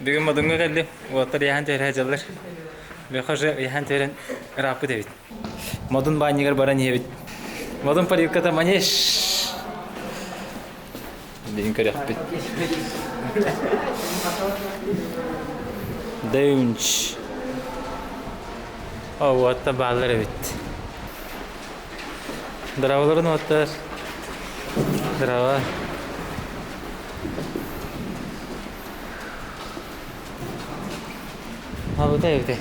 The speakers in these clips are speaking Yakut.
Бүгүн Модуҥҥа кэллим. Уолаттар ыйаһан түһэрэ сылдьаллар. Бөхө уже ыйаһан түһэрэн ырааппыт эбит. Модун баанньыгар баран иһэбит. Модун парилката манеж. Бүгүн көрөхпүт. Дэүнч. О, уотта бааллар эбит. Здраволарын уоттар. Здраво. Абытай эбитэ.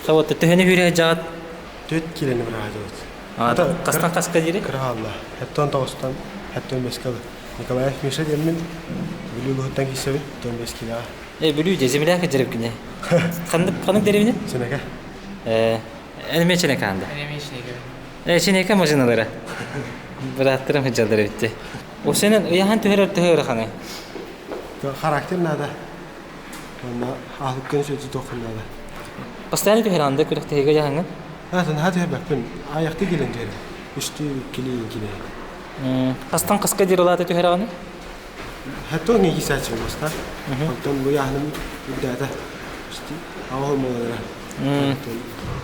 Саботта төһөнү хүрэ дьаҕат Түөрт киилэни быраҕатыбыт. Хастан хаска диэри? Кыра хаалла. Хэттон тоҕустан, хэттон бэскэ ылы. Николаев Миша диэммин Бүлүү улууһуттан киирсэбин, тон бэс киилэҕэ. Э, Бүлүү дьэ, земляк дьэрепкине. Ханнык ханнык деревня? Чинэкэ. Э, эмиэ Чинэкэ анда. Эмиэ Чинэкэ. Э, Чинэкэ машиналара. Бырааттарым сылдьаллар эбитти. Осенен ыйахан түһэрэр төһө ыараханый? Характер надо. Уонна аһылыккын сөтү туоххун наада. Постоянно түһэр анда күрэхтэһиигэ дьаһаҥҥын? Атын ха түһэрбэппин. Аайахты кэлэн түһэрим. Үстүү иккилии иккилии. Хастан хаска диэри улаата түһэрэҕиний? Хаттон иисааччы буоста. Онтон бу яһаным үрдээтэ. Аҕа молодара.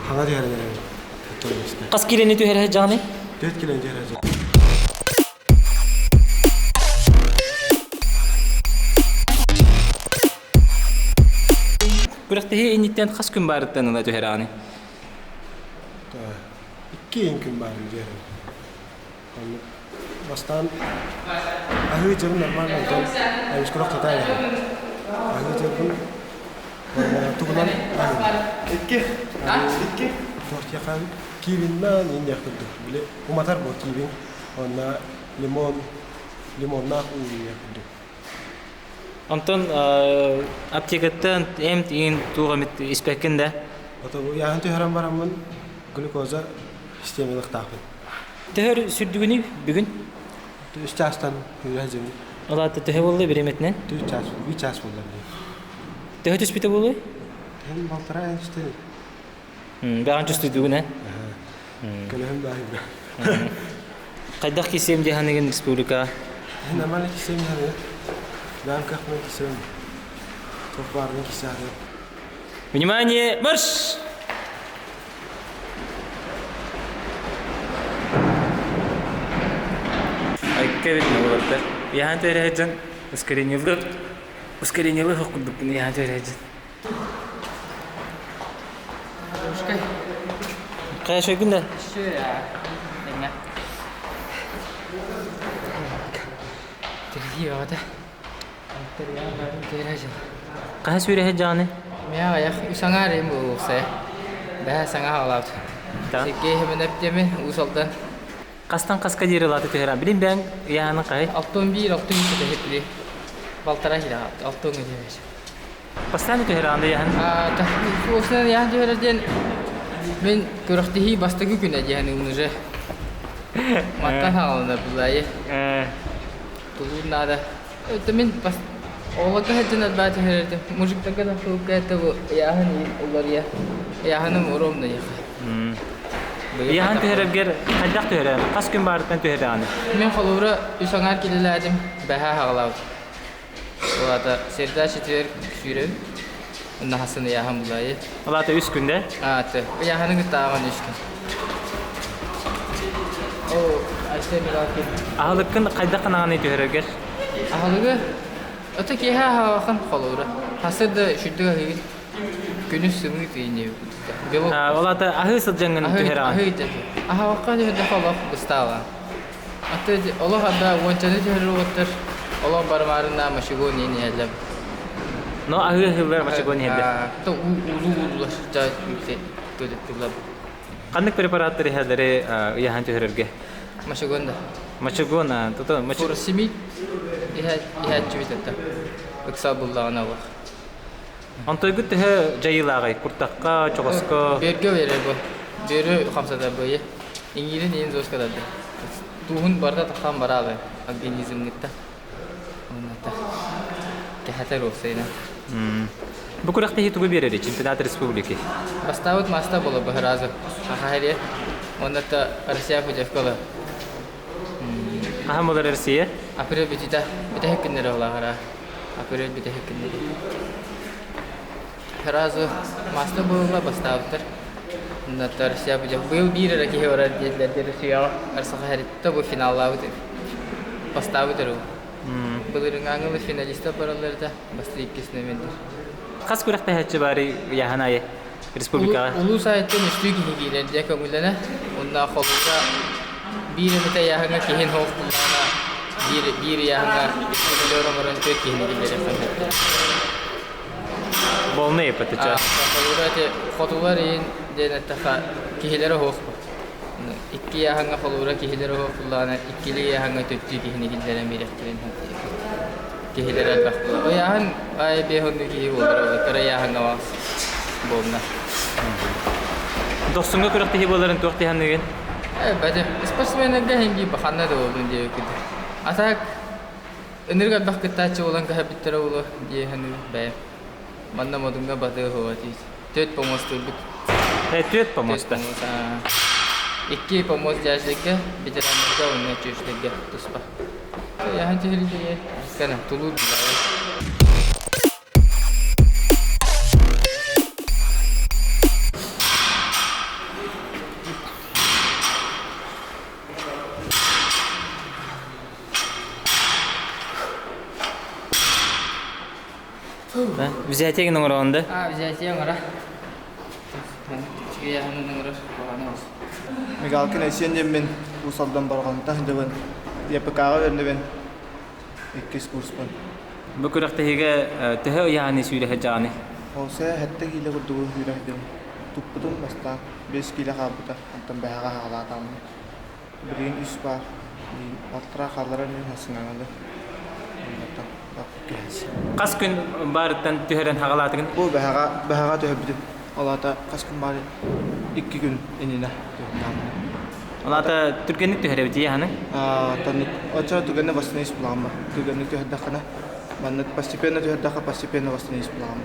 Хаҥа түһэрэн эрэр. Хас киилэни түһэрэ дьаҕаный? Төрт килэни түһэрэ Күрэхтэһии инниттэн хас күн баарыттан ыла түһэрэҕиний? Икки иин күн баарын түһэрэн. Оннук. Бастаан аһыы дьыбын нормально, онтон эмискэ тата иһэр. Аһыы дьыбын тугунан аһыы. Икки. Икки. Тортияхан киириннээн ииннээх курдук. Били уматар буо киирин. Уонна лимон, лимоннаах уу ииннээх курдук. Онтон аптекаттан эмт иин туох эмит испэккин да? Ото ыйааһын түһэрэн бараммын глюкоза системалыахтаахпын. Төһөр сүрдүгүнүй бүгүн? Үс чаастан үөрэ дьыбын. Ол аата төһө буолла бириэмэтинэн? Үс чаас, үс чаас буолла билигин. Төһө түспүтэ буолуой? Төһөн балтараа түстэ. Бэҕэн түстүдүгүн ээ? Көлөһүм баайбыра. Хайдах кисиэм дьаһаныгын республика? Нормально кисиэм дьаһаныгын. Бэҕэн кыахпынан кисиэм. Туох баарынан кисиэм. Внимание, марш! Айка эбит буолар. Яхан төһө ускорениелы ускорениелы курдукпун яхан төһө Хайа шойгун да? Хаһа сүүрэһэ дьааны? Миэхэ аҕыйах үс аҥаар им буолуохсайа. Бэһэ саҥа хаалаабыт. Сергей Химинов диэми Уус Алдан. Хастан хаска диэри ылааты түһэрэн. Билин бэйэҥ ыйааһынын хаһый? 61, 63 түһүп били. Балтараа киилэ хаалбыт. 60 диэбит. Постоянно түһэрэҕин да ыйааһын? Уусунан ыйааһын түһэрэр диэн мин күрэхтэһии бастакы күнэ диэн уже. Мантан хааланар булаайы. Тулуур наада. Это мин бас оҕолорго сылдьан элбэҕи түһэрэрдим. Мужиктарга да кулуупка это бу ыйааһын уларыйа. Ыйааһыным ровно яха. Ыйааһын түһэрэргэр хайдах түһэрэ? Хас күн баарыттан түһэрэҕиний? Мин холобура үс аҥаар килэлээтим, бэһээ хаҕалаабыт. Ол аата среда четверг сүүрэбин. Онно хасын ыйааһын булаайы. Ол аата үс күндэ? Ааты. Ыйааһыны кытта ааҕан үс күн. О, Айсен Мигалкин. Аһылыккын хайдах ханаҕаный түһэрэргэр? Аһылыгы ото киэһэ аһаҕахан холобура. Хасы да сүрдүк аһыыр. Күнүс сымыы тиийиниэбит. Белок. Ол аата аһыы сылдьаҥҥын түһэрэҕин? Аһыы Аһаҕахха түһэрдэх олох быстаалаан. Аты олох ада уончаны түһэрэр уоттар олох барымаарына мочегон иһин иһэллэр. Но аһыы аһыыллар мочегон иһэллэр. То уулуу уулуулар жа төлөттүлэр. Ханнык препараттар иһэллэри ыйаһан түһэрэргэ? Мочегон да. Мочегон, тута Фуросемид иһээччибит это. Ыкса буллаҕына олох. Онтойгут төһө дьайыылааҕый? Куртахха, чоҕоско? Бөргө берер бу. Бөрө хамсатар быйы. Иҥиирин иин жестко тардар. Тууһун барыта таххан бараабы организмҥытта. Онната кэһэтэр уопсайынан. Бу күрэхтэһии тугу биэрэрий чемпионат республики? Бастаабыт маста буола быһыразы. Хахаһариэ. Онната Россия путевкалы. Хаһан буолар Россия? Апрель бүтүтэ. Бүтэһик күннэрэ буолаҕара. Апрель бүтэһик күннэри. Сразу маста буолла бастаабыттар. Онната Россия путевка. Быйыл биир эрэ киһи барар диэтилэр диэн Россияҕа. Арсаха хэритте бу финаллаабыт. Бастаабыт эрэ. Былырыҥааҥы финалистар бараллар да бастыы иккис номердэр. Хас күрэхтэһээччи баарый ыйааһын аайы республикаҕа? Улуус аайыттан үстүү киһи киирэр дьэ көҥүллэнэ. Онно холуура биир эмитэ ыйааһыҥҥа киһин суох буллаҕына биир, биир ыйааһыҥҥа көмөлөөр оҥорон түөрт киһини киллэриэххэ сөп. Волны ПТЧ. Холуура ити хотулар иһин диэн эттэххэ киһилэрэ суох Икки ыйааһыҥҥа холуура киһилэрэ суох буллаҕына иккилии ыйааһыҥҥа төрдүү киһини киллэрэн биэриэхтэрин сөп киһилэрэ элбэх буолар. Ыйааһын аайы биэс оннук киһи буолар ол кыра ыйааһыҥҥа баҕас буолна. Дохсуҥҥа күрэхтэһии буоларын туох дии саныыгын? Э, бача, спортсменнарга иһин дии ханна да буоллун диэбиккит. А так ынырык элбэх кыттааччы буолан кэһэппиттэрэ буолуо дии саныыбын бэйэм. Манна Модуҥҥа батыа суоҕа дии. Түөрт помостуурбут. Э, түөрт помоста. Икки помост дьээсэргэ, ветераннарга уонна чүөчтэргэ туспа. Яһан түһүлүтүгэ кана тулуур билээбит. Взятие оҥороҕун да? А, взятие оҥоро. Үчүгэй аһынан оҥорор куһаҕаны оҥор. Мигалкин Айсен диэммин Уус Алдан Борҕонтон сылдьабын. ЯПК-ҕа үөрэнэбин. Иккис курспун. Бу күрэхтэһиигэ төһө ыйааһыны сүүрэ сылдьаҕыный? Ол сэттэ киилэ курдугу сүүрэ сылдьабын. Туппутум бастаан 5 киилэ хаалбыта, онтон бэһэҕэ хаалаатаҕым. Билигин үс баар. Балтараа хаалларар мин хасыҥаҥалы. Хас күн баарыттан түһэрэн хаҕалаатыгын? Бу бэһэҕэ бэһэҕэ түһэрбитим. Ол аата хас күн баар икки күн иннинэ түһэртэҕим. Ол аата түргэнник түһэрэбит ийэханы? Тоннук оччо түгэнне восстановить булаҕым ба. Түргэнник түһэрдэххинэ маннык постепенно түһэрдэххэ постепенно восстановить булаҕым.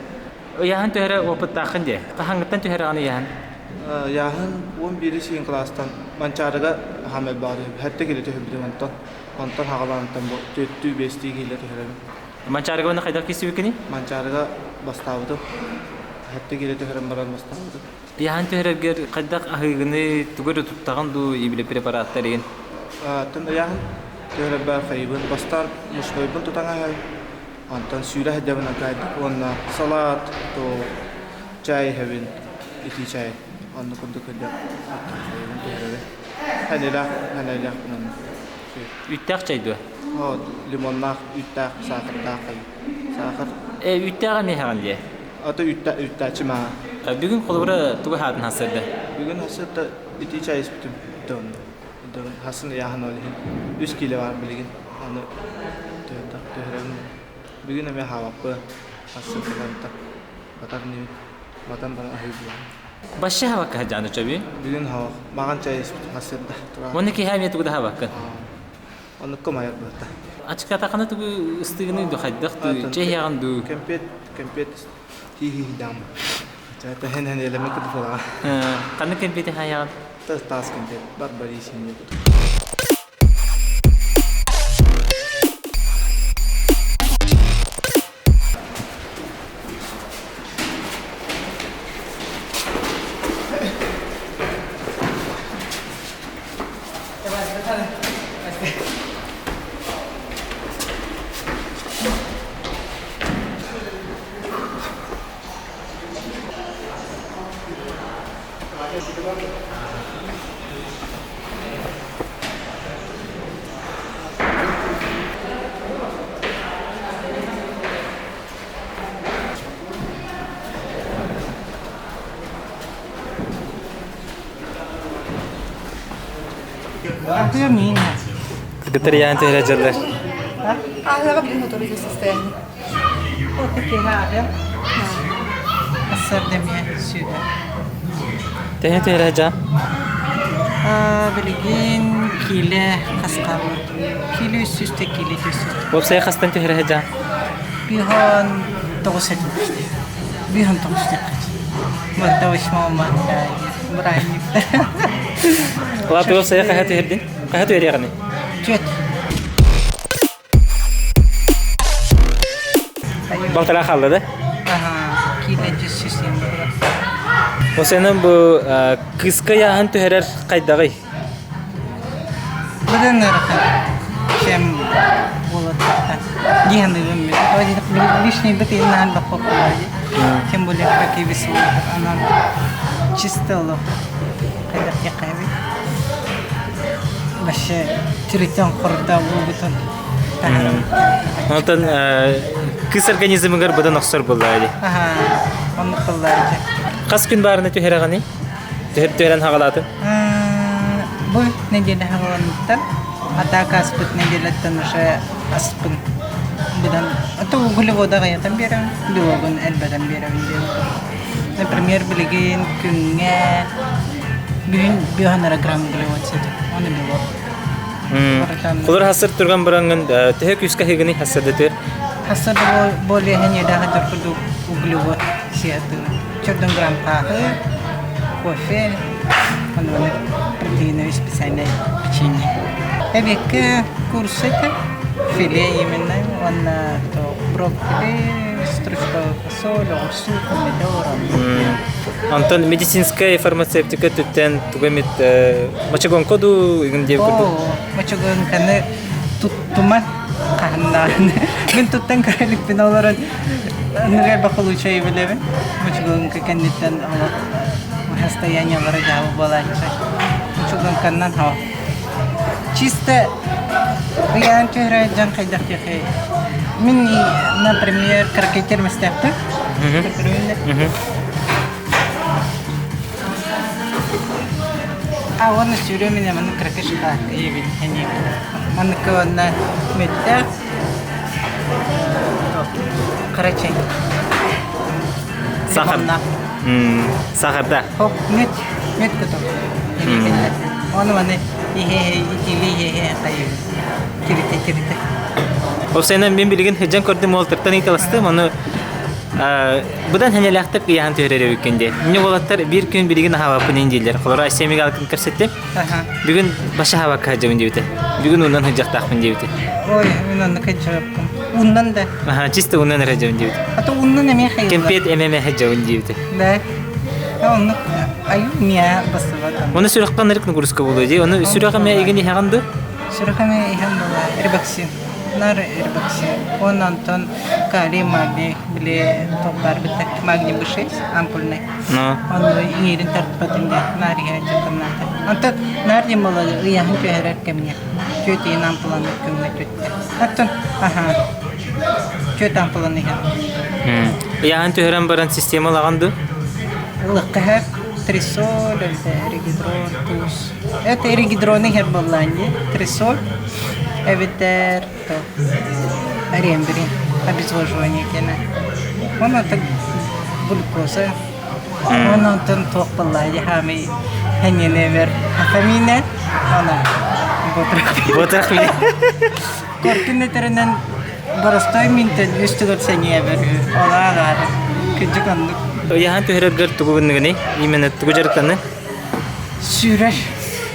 Ыйааһын түһэрэ опыттааххын дии. Хаһааҥҥыттан түһэрэҕин ыйааһын? Ыйааһын 11 сиин кылаастан Манчаарыга хаам элбэҕи түһэрбит. Килэ түһэрбитим онтон. Онтон хаҕалаантан бу түөртүү биэстии киилэ түһэрэбин. Манчаарыга уонна хайдах киирсибиккиний? Манчаарыга бастаабытым. Сэттэ киилэ түһэрэн баран бастаабытым. Ыйааһын түһэрэргэр хайдах аһыыгыный, тугу эрэ туттаҕын дуу, ибили препараттар игин? Тын ыйааһын түһэрэрбэр хайыбын бастаан мужскойбун тутан аһай Онтон сүүрэ сылдьабын акаайдык уонна салаат, то чай иһэбин, итии чай. Онно курдук сылдьан хайыбын түһэрэбин. Ханилаах, ханилаахпын онно. Үүттээх чай дуо? Вот, лимоннаах, үүттээх, саахардаах хай. Саахар. Э, үүттээх эмиэ иһэҕин дии? Ото үүттэ, үүттээччи маа. Бүгүн холобура тугу аһаатын хасырда? Бүгүн хасырда итии чай испитим. Дон. Хасын ыйааһын ол иһин. Үс киилэ баар билигин. Аны түһэрэбин. Бүгүн эмиэ хаалаппы. Хасын кыланта. Батар ньүн. Батан баран аһыы булаҕын. Башы хабакка хаджааны чөбүй? Бүгүн хавах. Маҕан чай испитим хасырда. Уонна киһи эмиэ тугу да хабаккын? Оннукка майар быһыта. Ачыкатахана тугу ыстыгыны ду хайдах ду чэй иһэҕин дуу? Кэмпиэт, кэмпиэт тииһиһидаам. Чата хэн хэн элеме кытыфалаҕа. Ханнык кэмпиэти хайаҕын? Таас кэмпиэт барбарисин диэбит. Кытарыйаан түһэрэ дьыллар. Аһыаҕа билин моторизм состояние. Төһө түһэрэ дьа? Билигин киилэ хас хаалла? Киилэ 300 те киилэ 400. Уопсайа хастан түһэрэ сылдьаҕын? Биһон тоҕус этим. Биһон тоҕус диэххит. Марта 8 марта бырааһынньыктар. Лата уопсайа хаһа түһэрдин? Хаһа түһэриэҕиний? Түөт. Балтараа хаалла да? Аха, киилэ 100 диэн буолар. Осенан бу кыска яһан түһэрэр хайдаҕый? Быдан ыарахан чем буолаттахха дии саныыбын мин. Лишний быт иһин баппап Тем более какие веселые. Она чисто олох хайдах диэххэ Вообще тиритэн хорда буолбутун таһарым. Онтон кыс организмыгар быдан охсор буоллаа дии. Аха, оннук буоллаа дии. Хас күн баарына түһэрэҕиний? Түһэр түһэрэн хаҕалаатын? Бу неделя хаҕаланыттан атака аспыт неделяттан уже аспын быдан а то углевода аҕыйатан биэрэбин, белогун элбэтэн биэрэбин диэн. Например, билигин күҥҥэ бүгүн 500 грамм углевод сиэтим, оны белок. Кулар хассыр турган бараҥҥын төһө күүскэ аһыыгыный хассырдатыыр? Хассыр более хэньиэдээх курдук углевод сиэтим. Чөрдөн грамм хааһы, кофе, онно протеиновый специальное печенье. Эбиэккэ курса этэ, филе именно, уонна брокколи, стручковая фасоль, оҕурсуу, помидор. Онтон медицинская фармацевтика түттэн тугу эмит мочегонка дуу игин диэбит курдук? Оо, мочегонканы туттума хаһаннаан. Мин туттан көрөлүкпүн олорон Ныгай бахылучай билэбин. Мучугунка кэнниттэн олох состояниелара дьаабы буолааччы. Мучугунканнан хоо. Чисто ыйаан түһэрэ дьон хайдах диэхэй. Мин, например, крокетер местээхтэр. А уонна сүүрүө мин маннык крокет шоколадка иэбин эниэбин. Манныкка уонна мүттээх Хара чай. Сахар. Сахарда. Хоп, мүт, мүт кутум. Оны маны иһэ итили иһэ хайы. Тирите тирите. Опсайынан мен билигин хыдьан көрдүм уолтартан ыйталастым, ону Быдан хэнэлээхтик ыйаан түһэрэр эбиккин дии. Мне уолаттар биир күн билигин аһаабаппын ин дииллэр. Холоро Айсемига алкын көрсөттүм. Бүгүн баша аһаабакка сылдьабын диэбитэ. Бүгүн уунан сылдьахтаахпын диэбитэ. Ой, мин онно кэччэппин. Ууннан да. Аха, чисто уунан эрэ сылдьабын диэбитэ. А то ууннан эмиэ хайыллар. Кэмпиэт эмэмэ сылдьабын диэбитэ. Да. Оннук аю миа басыбат. Оны сүрэххэ ынырык нагрузка буолуо дии. Оны сүрэх эмэ игин иһэҕин ду? Сүрэх эмэ иһэн буолаа. Рибаксин. Нар рибаксин. Он онтон калий магний били туох баар битэ магний B6 ампульнай. Ону иҥиирин тартпатын диэн наар иһээччи тамнаата. Онтон наар диэн буолла ыйааһын түһэрэр кэмҥэ түөт ыйын ампуланы күҥҥэ түттэ. Оттон аһаа түөт ампуланы иһэн. Ыйааһын түһэрэн баран система ылаҕын дуу? Ылыахха трисоль, это регидрон, туус. Это регидроны иһэр буоллаан дии. Трисоль эбэтэр Рембрин обезвоживание кэнэ. Оны так глюкоза. Оны онтон туох буоллаа хаамый хэньэнэбэр хатамина она Ботрах Коркин этэринэн боростой минтэн үс төгүл сэниэбэр олаа кыдьык оннук. Ыйахан түһэрэргэр тугу гынныгыный? Именно тугу дьарыктанны? Сүүрэр.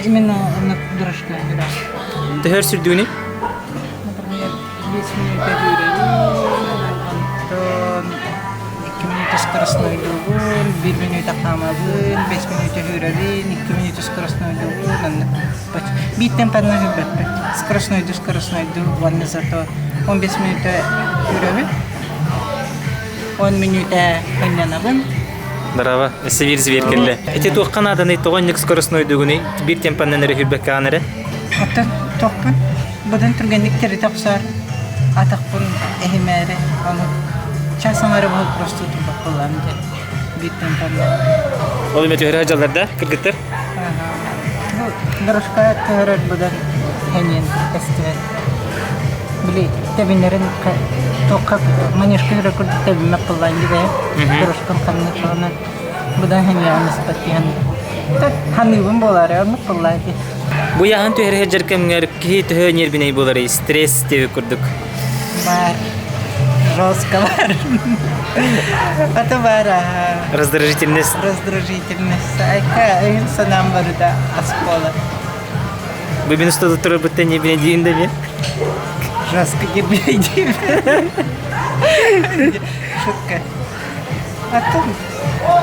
Именно оннук дорожка сүүрэр. Төһөр сүрдүүнүй? Например, 5 минутэ сүүрэбин, онтон 2 минута скоростнойдуубун, 1 минута хаамабын, 5 минута сүүрэбин, 2 минута скоростнойдуубун, оннук. Биир темпанан сүүрбэппин. Скоростнойду, скоростнойду, уонна зато 15 минута сүүрэбин, 10 минута ынньанабын. Браво, өссө биир зверь кэллэ. Ити туохха нааданый, тоҕо инник скоростнойдугунуй? Биир темпанан эрэ сүүрбэккэҕин эрэ? Оттон туохпун быдан түргэнник тиритэ охсоор атахпын эһимээри ону час аҥара буһук просто турбат буоллаҕым диэн биир темпанан. Ол эмэ түһэрэ сылдьаллар да, кыргыттар? Бу дорожка түһэрэр быдан эниэн эстибэт. Били тэбинэрин туохха манежка үрэ курдук тэбиммэт буоллаан дии бэйэм. Дорожкам ханнык быдан хэньиэҕин ыспат диэн. Ханыыбын буолаары оннук буоллаа дии. Бу яһан түһэр сылдьар кэмҥэр киһи төһө ньиэрбинэй буоларый? Стресс диэбит курдук. Баар. Жестко баар. Ата баар аха. Раздражительность. Раздражительность. Айка өйүн санаам барыта ас буолар. Бу мин устата турарбыттан ньиэрбинэй диин да би? Жестко ньиэрбинэй диибин. Шутка. Атын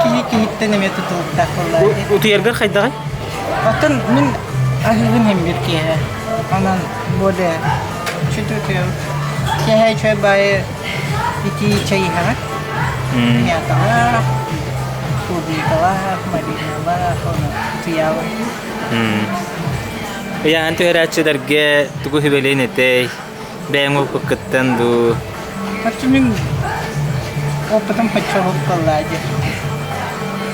киһи киһиттэн эмиэ тутулуктаах буоллаа дии. Утуйаргар хайдаҕый? Оттон мин аһыыбын иһин биир киэһэ. Онон более чуть утуйабын. Киэһэ үчүгэй баайы итии чэй иһэҕин. Мяталаах, клубникалаах, малиналаах, ону утуйабын. Ыйааһын түһэрээччилэргэ тугу сүбэлиэн этэй? Бэйэҥ опыккыттан дуу? Короче, мин опытым хоччоҕук буоллаа дии.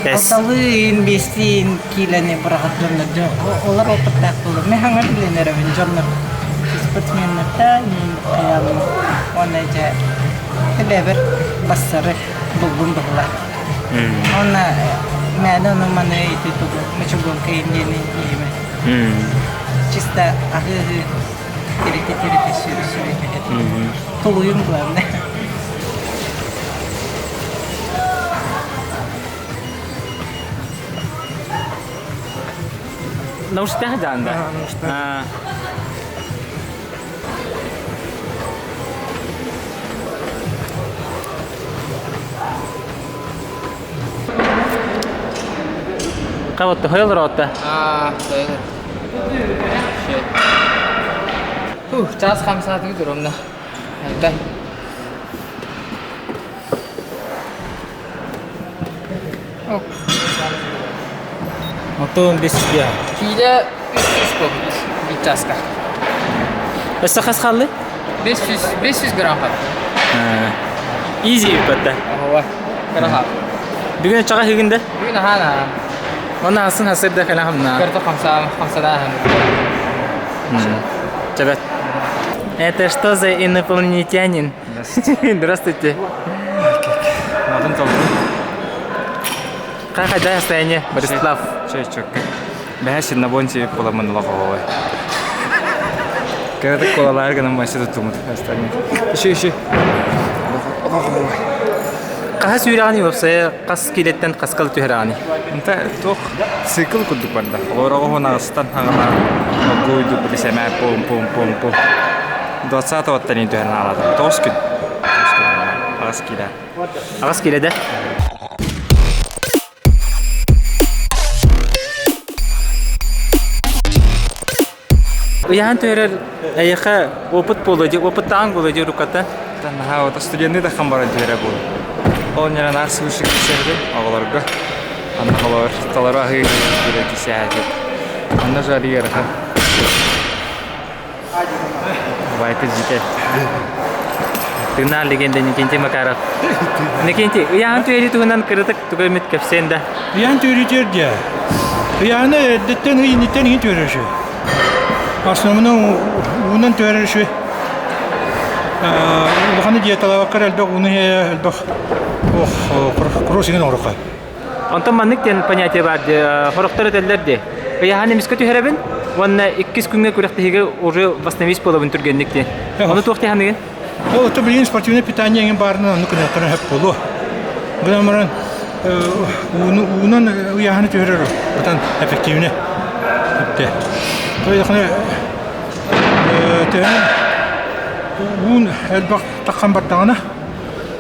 Алталыын, биэстиин киилэни быраҕар дьоннор дьэ олор опыттаах буолар. Мин хаҥа билэн эрэбин дьоннор спортсменнартан хайаалым уонна дьэ бэйэбэр бассары буллум быһылаах. Уонна мээнэ ону маны ити тугу мочегонка диэни иһимэ. Чисто аһыы-аһыы Тиритэ-тиритэ сүрү-сүрү түһэр. Тулуйум главное. Наушниктаах даанда. Кабатты хойлор отта. Аа, Фух, чаас хамсаатыгы турумна. Элбэх. Мотон бес я. Киилэ 300 буолбут биир чааска. Өссө хас хааллы? 500, 500 грамм хат. Изи бата. Ого. Кыра Бүгүн чаға хигинде? Бүгүн аһаана. Оны асын хасырда кэлэ хамна. Көртө хамса хамсада Чабат. Это что за инопланетянин? Здравствуйте. Мадын толку. Как хайда состояние, Борислав? Чай чөккө. Бэһэ синнабон сиэп буламын лоҕоҕой. Кыратык куолалаар гынан массыта тумут остальные. Еще еще. Хаһа сүүрэҕин уопсайа хас киилэттэн хаскал түһэрэҕиний? Инта туох цикл курдук барда. Олороҕу аҕыстан хаҕалаан оггуйду билисэмээ пум пум пум пум. Двадцатого оттан түһэн хаалатым. Тоҕус күн. Тоҕус күн. Аҕыс киилэ. Аҕыс киилэ да? Ыйаан түһэрэр эйиэхэ опыт буолуо дии, опыттааҕыҥ буолуо дии урукката. Наһаа вот студенты да баран түһэрэ буолуо. Ол ньара наар свыше кисэһитин оҕолорго. Анна холоор толору аһыы киирэ кисэһэтин. Анна жарыйарха. Байка жите. Тыыннаах легенда Никентий Макаров. Никентий, ыйаан түһэри туһунан кыратык тугу эмит кэпсээн да. Ыйаан түһэритиэр диэ. Ыйааны эрдэттэн ый инниттэн иһин түһэрэр үчүгэй. Основном уунан түһэрэр үчүгэй. Улаханы диеталаабаккар элбэх ууну иһэ элбэх ох курус иҥин оҥоруохха. Онтон маннык диэн понятие баар дии, хорохтор этэллэр дии. Ыйааһын эмискэ түһэрэбин уонна иккис күҥҥэ күрэхтэһиигэ уже восстановить буолабын түргэнник диэн. Ону туох дии саныгын? Ол это билигин спортивное питание эҥин баарынан оннук гыныахтарын сөп буолуо. Гынан баран ууну уунан ыйааһыны түһэрэр бытан эффективнэ. Эптэ. То төһөнөн уун элбэх таххан бардаҕына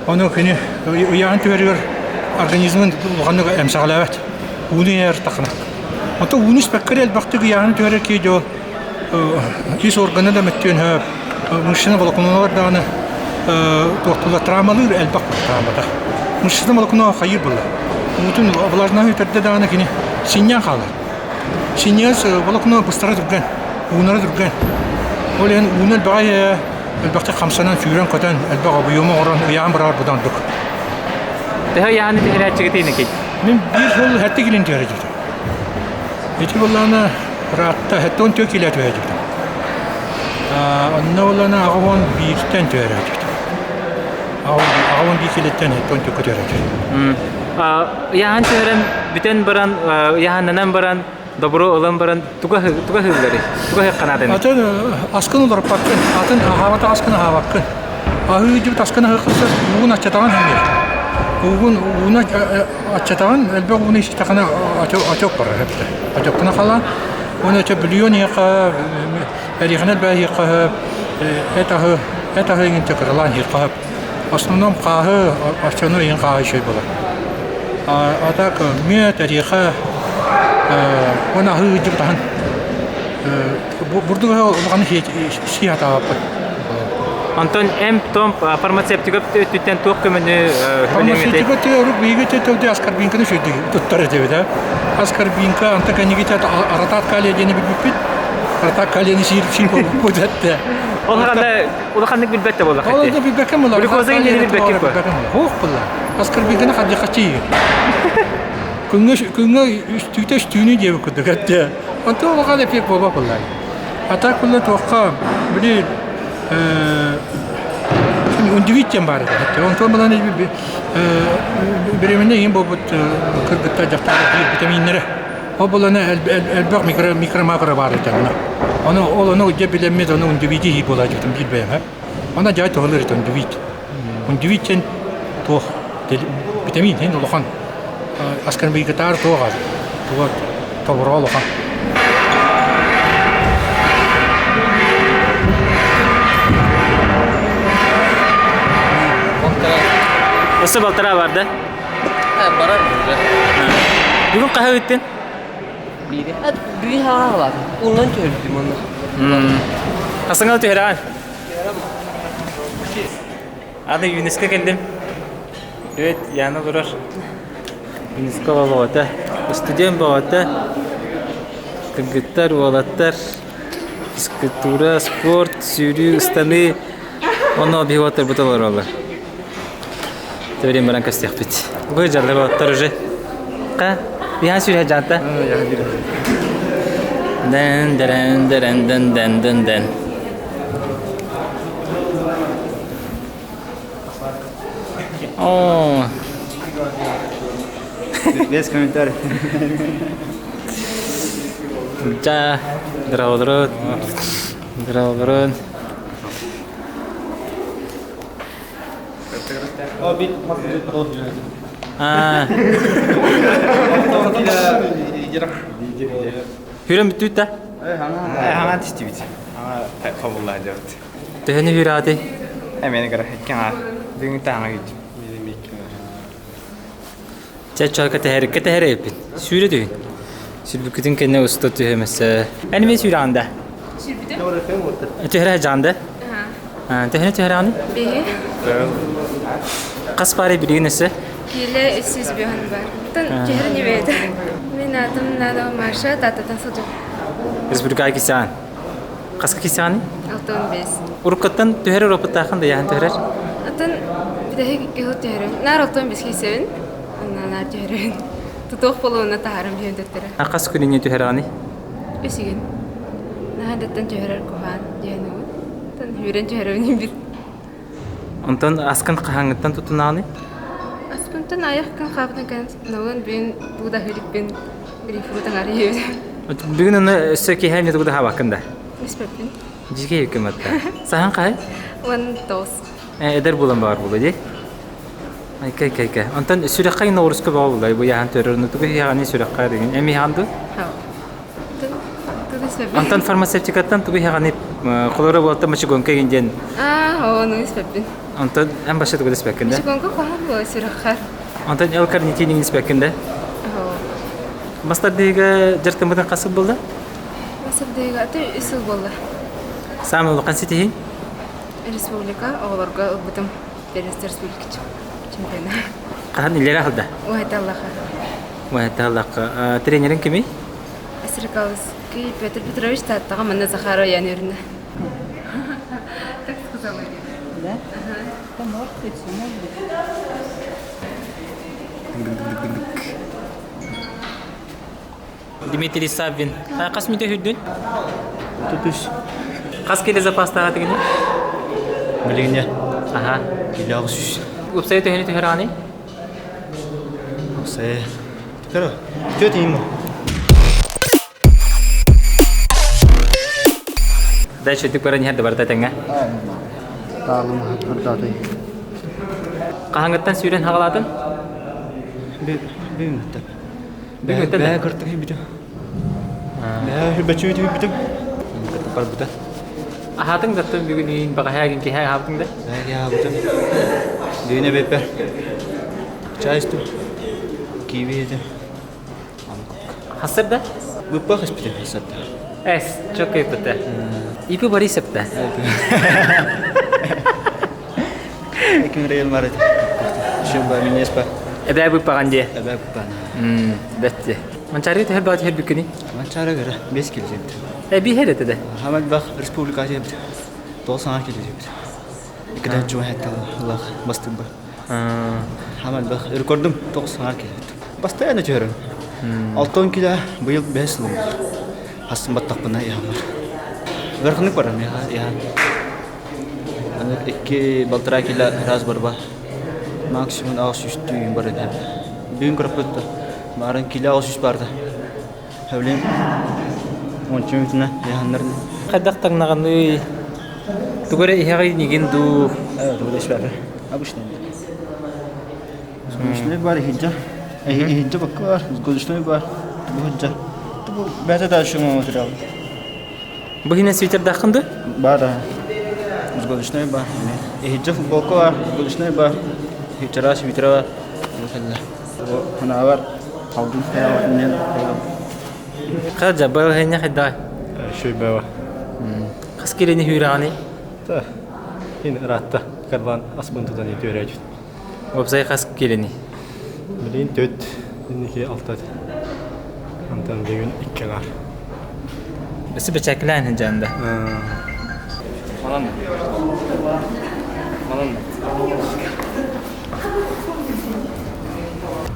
Ону кини ыйааһын түһэригэр организмын улаханнык эмсэҕэлээбэт. Ууну иһэр тахына. Онтон ууну испэккэ эрэ элбэхтик ыйааһын түһэрэр киһи дьол ис органа да мөттүөн сөп. Мышцаны волоконулар даҕаны туохтуулар травмалыыр элбэх травмата. Мышцаны волоконо хайыыр буолла. Уутун влажнаһы үтэрдэ даҕаны кини синньээн хаалар. Синньигэс волокно быстара түргэн, уунара түргэн. Ол иһин ууну элбэҕи Элбэхтик хамсанан, сүүрэн-көтөн, элбэх объему оҥорон ыйаан быраҕар быдан ордук. Төһө ыйааны түһэрээччигитий Никит? Мин биир сыл сэттэ килин түһэрэ дьүтэ. Ити буоллаҕына ыраатта 74 килэ түһэ дьүтэ. Онно буоллаҕына аҕа уон бииртэн түһэрэ дьүтэ. Аҕа уон биир килэттэн 74 түһэрэ дьүтэ. Ыйааһын түһэрэн. бүтэн баран, ыйаһаннанан баран, добро ылан баран туга туга ыһылларый? Туга ыһыахханаатыный? Атын аскын уларыппаккын, атын аһаабата аскын аһаабаккын. Аһыы дьыбыт аскын аһыаххын сөп, уугун аччатаҕын хэмиэр. Уугун ууну аччатаҕын, элбэх ууну истэххинэ отек барар эбитэ. Отеккуна халаан, уонна өтө бүлүйүөн иһиэххэ, эриэхинэ элбэх иһиэххэ, эт аһы, эт аһы иҥин кыралаан иһиэххэ В основном хааһы, оччону иһин хааһы үчүгэй буолар. А так мүөт, эриэхэ уонна аһыы ыдьыбыт аһын бурдук аһы улаханы сии сатаабаппыт. Онтон эмп-томп фармацевтика өттүттэн туох көмөнү Фармацевтика өттүгэр биһиги өттүгэр аскорбинканы үчүгэйдик туттар этибит. Аскорбинка, онтон кэнники аратаат калия диэни билбиппит. Аратаат калияны сиир сиир буолбуппут этэ. Ол ханна улаханнык билбэт да буоллах Ол да билбэккэ буолар. Глюкоза иҥнэри билбэккэ буолар. Хоох буолла. Аскорбинканы хадьахаччы Күҥҥэ күҥҥэ үстүүтэ үстүүнү диэбит курдук этте. Онтон улахан эффект буолбат буолла. А так буолла туохха били ундивит диэн баар этэ. Онтон булан беременна иһин буолбут кыргыттар дьахталлар витаминнэрэ Ол булана элбэх микро микро-макро баар этэ онно. Ону ол ону дьэ билэммит ону ундивити иһии буолааччытым биир бэйэм. Онно дьай туһалыыр этэ ундивит. Ундивит диэн туох витамин иһин улахан аскорбинкатаар туох туга тобура улахан. Өссө балтараа бар да? Барар уже. Бүгүн хаһа ыттын? Биири. Бүгүн хаалаатын. Уннан түһэрдим онно. Хасыңал түһэрэҕин? Аны ЮНЕСКО кэллим. Привет, Яна олорор. ЮНЕСКО баҕата. Студент баҕата. Кыргыттар, уолаттар. Физкультура, спорт, сүүрүү, ыстаныы. Онно объяваттар бут олороллор. Төбөрүн баран көстүөхпүт. Бу дьаллар оттор уже. Ка, биһан сүрэ жаанта. Дэн дэрэн дэрэн дэн дэн дэн дэн. О. Без комментариев. Жа, здраводрот. Здраводрот. Хүрэн бүттүүт да? Хаҥа тистибит. Хаҥа хобуллаа дьабыт. Төһөнү хүрээти? Эмиэни кара икки Бүгүн таҥа күйдүм. Чэ чойка тэһэриккэ тэһэрэйпин. Сүүрэ түһүн. Сүрбүккүтүн кэннэ уста түһэмэсэ. Эн эмиэ сүүрэҕин да? Сүүрбүтүм. Түһэрэ жаанда? Төһөнү түһэрэҕиний? Биһи. Хас пары билигин өссө? Киилэ 305 бар. Тон түһэр небейді. Мен атым Надо Маша, тататан сылдьып. Республика кисаан. Хаска кисааны? 65. Уруккаттан түһэр уроппуттаахын да яһан түһэрэр? Атын бүтэһик икки түһэрин. Наар 65 кисэбин. Онна наар түһэрин. Тутуох болуона таһарым биһэн төттөрө. Хас күнүнү түһэрэҕиний? Үсүгүн. Наһаа даттан түһэрэр куһаан диэн Тон үүрэн түһэрэбин бир. Онтон аскын хаһааҥҥыттан тутунаҕыный? Аспынтан айах күн хаабытын кэн налын бүгүн тугу да аһыырыкпын грейпфрут аҥаар иһэбин. Бүгүн ону өссө киэһэ эмне тугу да хаабаккын да? Испэппин. Дьигэ үкүмэтта. Саһан хаһай? 19. Эдэр буолан баар буолуо дии. Айка айка айка. Онтон сүрэххэ ноҕуруска бөҕө буолла. Бу яһан төрөр тугу иһэҕиний сүрэххэ деген. Эми иһэҕин дуу? Онтон фармацевтикаттан тугу иһэҕиний холоро буолта мочегонка игин диэн. Аа, ону испэппин. Онтон эн баша тугу да испэккин да? Мочегонка куһаҕан буола сүрэххэр. Онтон L-карнитин игин испэккин да? Бастардыыга дьартыммытын хас сыл буолла? Бастардыыга үс сыл буолла. Саамай улахан ситиһииҥ? Республика оҕолорго ылбытым Первенство республики чемпиона. Хаһан илэрэ аһылда? Уһайталлаха. Уһайталлаха. Тренерин кимий? Стрекаловский Петр Петрович Тааттаҕа манна Захарова Яна Юрьевна. Так сказала. Да? Да, может быть, может быть. Дмитрий Саввин. Хас мүтө хүрдүн? 33. Хас киле запастаға тигини? Билигине. Аха. Киле 600. Уопсайы төһөнү түһэрэҕиний? Уопсайы. Көрө. Төт иим. Дальше түк баран иһэр да барыта тэҥҥэ. Таалым хатырдааты. Хаһаҥыттан сүүрэн хаҕалаатын? Бүгүҥҥүттэн. Бүгүҥҥүттэн Бээ кыртык бүтүм. Бээ бэчү бүтүм. Барбыта. Аһаатыҥ да бүгүн иин баҕаһаагин киһи аһаабытыҥ да? Бээ аһаабытым. Бүгүн эбэппэр. Чай истим. Киви этим. Хасыр да? Быппах испитим хасырда. Эс, чоккайпыта. Ипи Борисовта. Ким Реал Мадрид. Шуба минеспа. Эбээ быппаҕан дии. Эбээ быппаҕан. Бэтти. Манчары төһөр баҕа түһэр бүккүнүй? Манчары көрө 5 кило жебит. Э биһэр этэ да. Хамат бах республика жебит. Тоғыз кило жебит. Иккиден чума хетталлах бастыбы. Хамат бах рекордум 9 кило. Постоянно түһөрөм. 6 кило быйыл 5 сыл Хастым баттахпына яһамар. Ыараханнык барам яһан. Аны икки балтараа кило раз барба. Максимум 800 түүн бар этэ. Бүгүн көрөппүт баарын кило 800 барды. Хөблем ончу мүтүнэ яһаннар. Хайдах таҥнаҕыный? Тугу эрэ иһэҕий нигин дуу? Тугу да испэппин. Обычный. Сгущенный бар иһирдьэ. Иһирдьэ бакка бар, сгущенный бар. Бу Бу бэйэтэ да шума материал. Бу иһинэн свитердааххын дуо? Бар да. Сгущенный бар. Иһирдьэ футболка бар, сгущенный бар. Чараас свитера бар. Бу ханаабар халдын хаябатыннен Хадьа, балаһыанньа хайдаҕай? Шүйбэва. Хас киилэни хүүрэҕиний? Та, ин ыраатта карбан аспын тутан үтүөрээчүт. Уопсай хас киилэний? Билигин төрт, инники алта. Антон бүгүн икки аҥаар. Өссө бэчээкилээн сылдьаан да. Манан. Манан.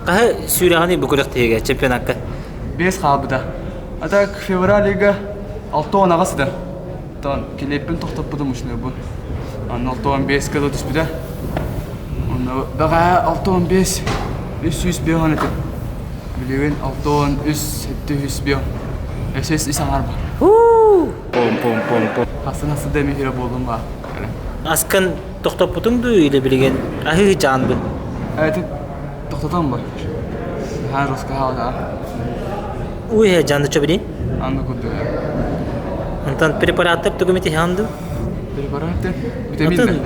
Хаһы сүүрэҕиний бу күрэхтэһиигэ чемпионакка? Бес хаалбыта. А так февраль ыйга 6-18 сыда. Оттон килиэппин тохтоппутум ушнуйбун. Онно 65 кило түспүтэ. Онно бэҕэһээ 65 305 этим. Билигин 63 705. СС ис аҥар бар. Пом пом пом пом. Хасын хасы да эмиэ буоллум ба. Аскын тохтоппутуҥ дуу или билигин аһыы жаанбын? Эти тохтотон ба. Ха роска Уй жанды чөбүрин? Анны курдук. Онтон препараттар тугу мити ханду? Препараттар витамин.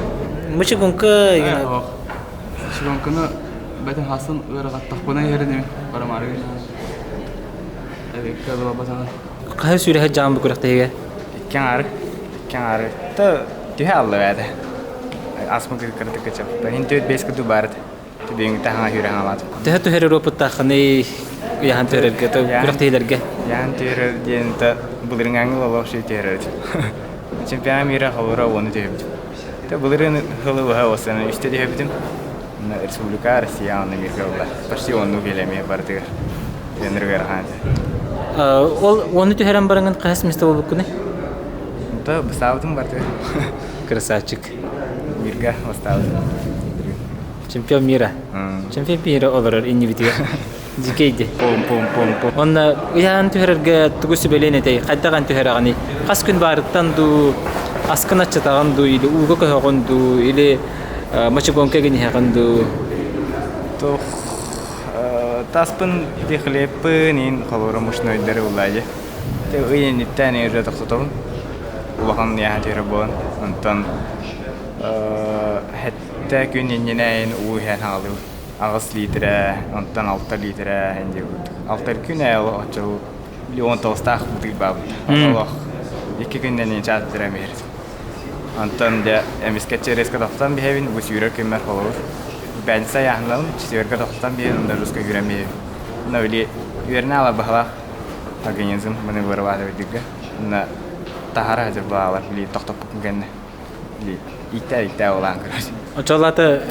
Мышегонка. Мышегонканы бэтен хасын ыарахаттахпына иһэрин барамары. Эбекке балабасана. Хаһы сүрэһэ жаан бу күрэхтэһигэ? Иккен ары. Иккен ары. Та түһэ алла бәде. Асмы кыртык кычап. Хин төт бес кыту барыт. Түбүҥ таһаҥа сүүрэн хаалаатым. Төһө түһэрэр уопуттааххыный ыйаһан түһэрэргэ, күрэхтэһиилэргэ? Ыйаһан түһэрэр диэн та былырыҥҥы олох ши түһэрэр. Чемпионат мира холура уону түһэбитим. Та былырыын хылы быһа осаны үстэ түһэбитим. Республика Россия онно миргэ була. Почти онну келеме бардыгар. Тренерге хаан. Ол уону түһэрэн бараҥын хаһыс место буолбуккуный? Та бастаабытым бардыгар. Красавчик. Мирга бастаабытым. Чемпион мира. Чемпион мира олорор иннибитигэр. Дикейди. Пом пом пом пом. Онно ыйаан түһэрэргэ тугу сүбэлиэн этэй? Хайдаҕан түһэрэҕиний? Хас күн баарыттан дуу, аскын аччатаҕын дуу, или ууга көһөҕүн дуу, или мочегонка гиниһэҕин дуу? Туох таспын хлебпын ин холоро мушнойдары улаайы. Те ый инниттэн уже тохтотобун. Улахан яһа түһэрэ буолан. Онтон Сэттэ күн иннинэ уу иһэн хаалыы. Аҕыс литрэ, онтон алта литрэ диye курдук. Алта күн ээ оччо били он тоҕустаах бытыырбаабыт. Олох икки күннэн чаас бүтэрэн биһэрит. Онтон дьэ эмискэччи резко тохтон биһэбин, бу сүүрэр күммэр холобур. Пятница айааһыналым, четверга тохтон биһэн, онно русска күүрэн биһэбин. Но били үөрэнэ ала баһылаах организм маны вырабатывайдырга. Онно таһара сылдьар баалар били тохтоппуккун кэннэ. Ииттээ-ииттээ улаан көрөр. Оччолоото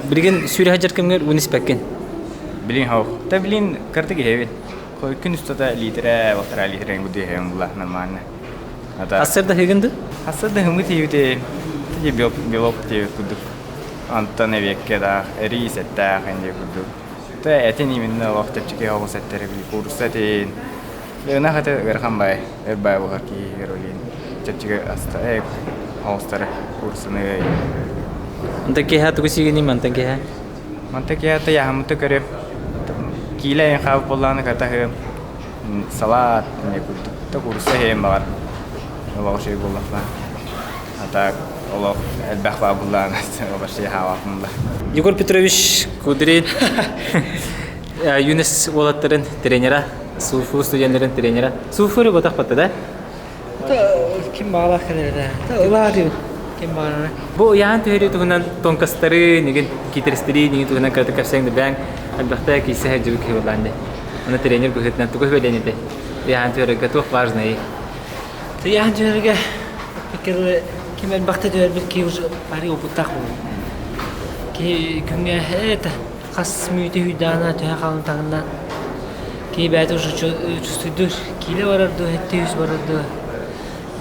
билигин сүүрэ сылдьар кэмҥэр уун испэккин? Билин хоох. Та билин кырдык иһэбин. Күн устата литрэ, полтора литрэ гуду иһэбин була нормально. Хассыр да хыгын ду? Хассыр да хымы тиибите белок тиэбит курдук. Антон эбиэкке даах, рис эттээх инде курдук. Тэ этин именно олох чэпчэки оҕус эттэри били куурусса этин. Ынах этэ ыарахан бай, өр бай буолар киһи олин чэпчэки аста э оҕустары кууруссаны Онтон киэһэ тугу сиигиний мантан киэһэ? Мантан киэһэ яһаммыты көрүм. Киилэ эйин хаалбыт буоллаҕына катаһыым. Салаат эмиэ курдук. Та куурусса иһиэм баҕар. Олох үчүгэй буоллахпына. А так олох элбэх баа буллаҕына вообще хаалаатым да. Егор Петрович Кудрин Юнес уолаттарын тренера, СУФУ студеннарын тренера. СУФУ эрэ ботах да? Ким баҕалаах кэлэрэ. Ылаа диэбит. Ким баҕарара. Бу ыйаан түһэрии туһунан тонкостары, нигин китерстери нигин туһунан кыратык кэпсээҥ да бэҥ элбэхтэ киирсэ сылдьыбыт киһи буоллаан дии. Аны тренер быһыытынан тугу сүбэлиэн этэй? Ыйаан түһэрэргэ туох важный? Ыйаан түһэргэ ким элбэхтэ түһэрбит киһи уже бары опыттаах буолуо. Киһи күҥҥэ это хас мүнүүтэ хүйдэҕинэ төһө халыҥ таҥынна киһи бэйэтэ уже чувствуйдуур киилэ барар дуо 700 барар дуо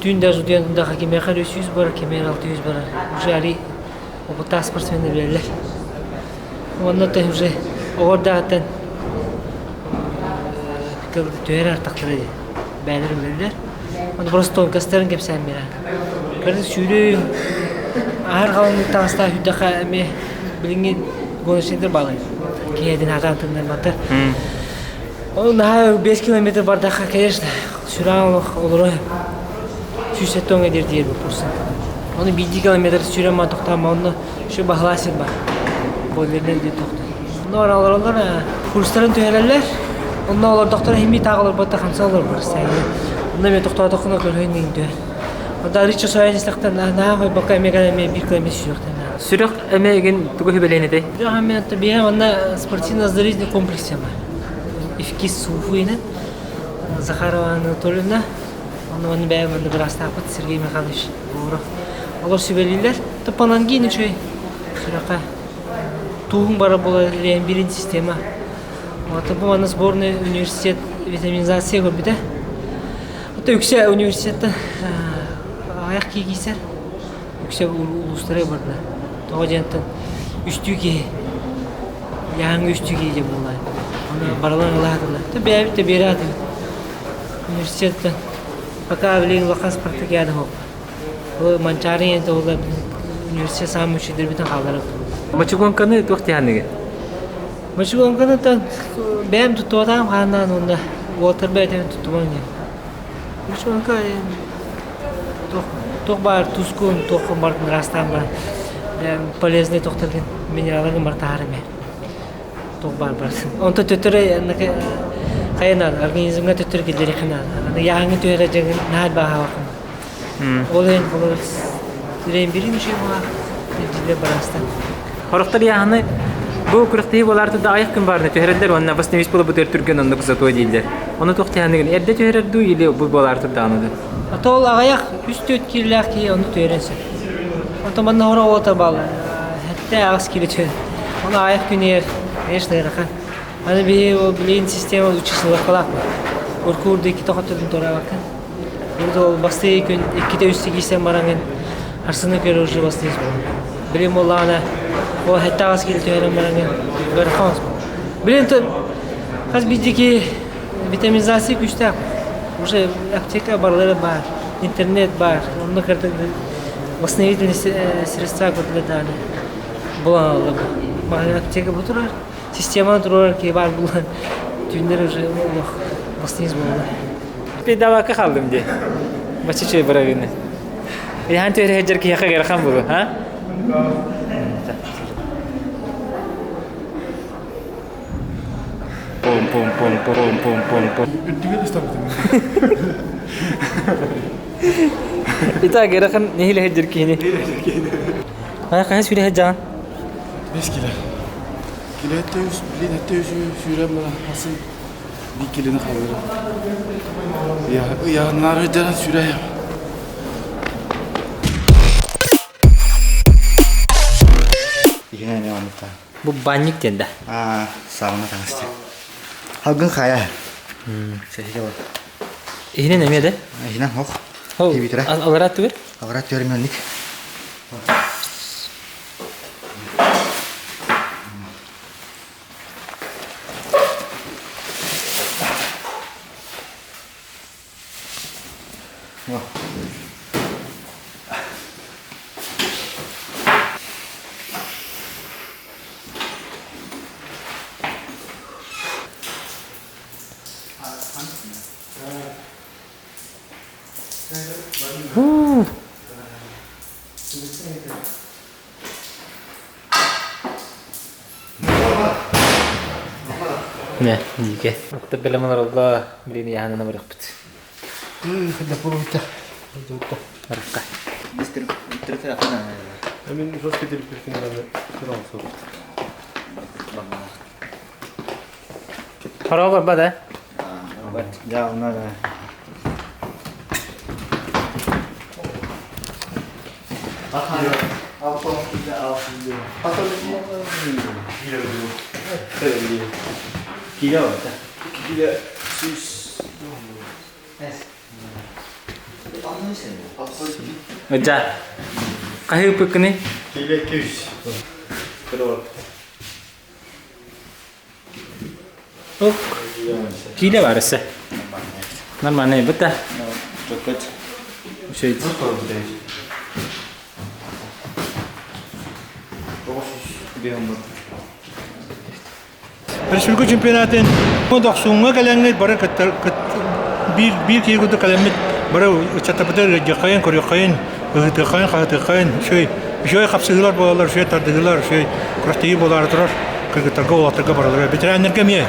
түүн даже утуйан турдахха кимиэхэ эрэ 300 барар кимиэхэ эрэ 600 барар уже али опыттаах спортсменнар билэллэр уонна то уже оҕо эрдэҕиттэн түһэр артахтара дии бэйэлэрин билэллэр Ону просто тонкостарын кэпсээн биэрэр. Кырдьык сүүрүү аһар халыҥ таҥастаах сүүрдэххэ эмиэ билиҥҥи гоночниктар бааллар. Киһи хатаан тыннарбаттар. Ол наһаа 5 километр бардахха, конечно, сүрэҕиҥ олох олоро 170 диир диир курса. Ону биирдии километр сүүрэн баран тохтоон онно еще баһылаа сир бар. Бойлернен диир тохтоо. Онно олороллор курстарын түһэрэллэр. Онно олордохторо химии таах олорботто хамса олорбор сээйэ. Онно эмиэ тохтоотоххуна көрөйүн диэн түһэр. Онто ричча сойон истэхтэн наһаа хойбокко эмиэ кэлэн эмиэ биир километр сүүрүөхтэн Сүрэх эмиэ игин тугу сүбэлээн этэй? Сүрэх эмиэ биһэ онно спортивно-оздоровительный комплекс бар. Ифкис Суфуина, Захарова Анатольевна, онно манна бэйэм манна быраастаахпыт Сергей Михайлович Говоров. Олор сүбэлииллэр. Панангин үчүгэй сүрэххэ Тууһуҥ бара буолар биирин система. Вот бу манна сборный университет витаминизация көрбүтэ. Вот үксэ университеттан аҕыйах киһи киирсэр. Үксэ улуустары барда. Тоҕо диэнтэн үстүү киһи яһаҥҥа үстүү киһи диэн буолла. Оны барыларын ылаатылар. Тэ бэйэбит да биэрэ атыбыт. Университеттан пока билигин улахан спартакиада суох. Ол Манчаары ийэн туһугар университет саамай үчүгэйдэрбитин хаалларар. Мочегонканы туох диэханыгы? Мочегонканы тан бэйэм туттубатаҕым хааннаан уонна уолаттар бэйэтин туттумаҥ диэн. Мочегонка туох туох баар тускун туоххун барытын ыраастаан баран полезный тохтор минералларын бар таһаар эмэ. Туох баар барытын. Онто төттөрү хайа организмҥа төттөрү киллэриэххэ наада. Аны яһаҥҥы түһэрэ дьаҥын наһаа бааһаабаккын. Ол иһин холобур Рейнберин үчүгэй буолар, дьиэлэр бараастар. Хорохтор яһаны бу күрэхтэһии буолаар да айах күн баарына түһэрэллэр уонна восстановить буолбутугар түргэн оннук зато дииллэр. Ону туох тиһаныгын эрдэ түһэрэр дуу или бу буолаар турдаҕына дуу? А ол аҕыйах 3-4 киилэлээх киһи ону түһэрэн сөп. Онтон манна хоро уота баалла. Хэттэ аҕыс киилэ түһэр. Ону аҕыйах күн иһэр, конечно, ыарахан. Аны биһи ол билигин система училищелаах Уркуурду икки тохотторун туораабаккын. Урут ол бастыы күн иккитэ үстэ киирсэн бараҥын арсыны көрө уже бастыы Билин буоллаҕына ол хэттэ аҕыс киилэ түһэрэн бараҥын ыарахан Билин хас биирдии витаминизация күүстээх. Уже аптека барылара баар, интернет баар. Онно кырдык восстановительные средства көрдүлэр даҕаны булан алла бу. Аптека бу турар. Системаны туруорар киһи баар буолан түүннэр уже олох восстановить буолла. Педалака хааллым дии. Бачча үчүгэй быравыыны. Иһан түһэрэ сылдьар киһиэхэ ыарахан буолуо, а? Пум пум пум пум пум пум пум. Үрдүгэр ыстаммытым. Итак, ыарахан нэһилэ сылдьар киһини. Хайа сүүрэ сылдьаҕын? 5 кило. Кило 700, блин, 700 сүүрэн баран хасын bir kilini kaldırırım. Ya, yarınlar ödenen süreyim. Иһинэн эмиэ оннуктаах. Бу банник диэн да? Аа, сауна таҥас диэн. Халгын хайа. Сэһигэ бар. Иһинэн эмиэ да? Иһинэн хох. Ол Тибитирэ. аллараа түгэр? Аллараа түгэр эмиэ оннук. Не, дике. Оттор бэлэм олоролло, билин яһанына барыахпыт. Барыкка. Мен жестко телепиркин Хоро барба да? Да, надо. Киле бар. Киле сүс. Ыдьа. Хаһыыппыккыный? Киле 200. Ок. Киилэ бар өссө. Нормально, быта. Чөкөт. Үчүгэй. Республика чемпионатын дохсуҥҥа кэлэҥҥит бары биир биир киһи курдук кэлэммит бары ыччаттарбытыгар ыалдьыаххайын, көрүөххэйин, ыһытыаххайын, хаһытыаххайын үчүгэй үчүгэй хапсыһыылар буолаллар, үчүгэй тардыһыылар, үчүгэй күрэхтэһии буолаары турар кыргыттарга, уолаттарга барыларыгар. Ветераннарга эмиэ.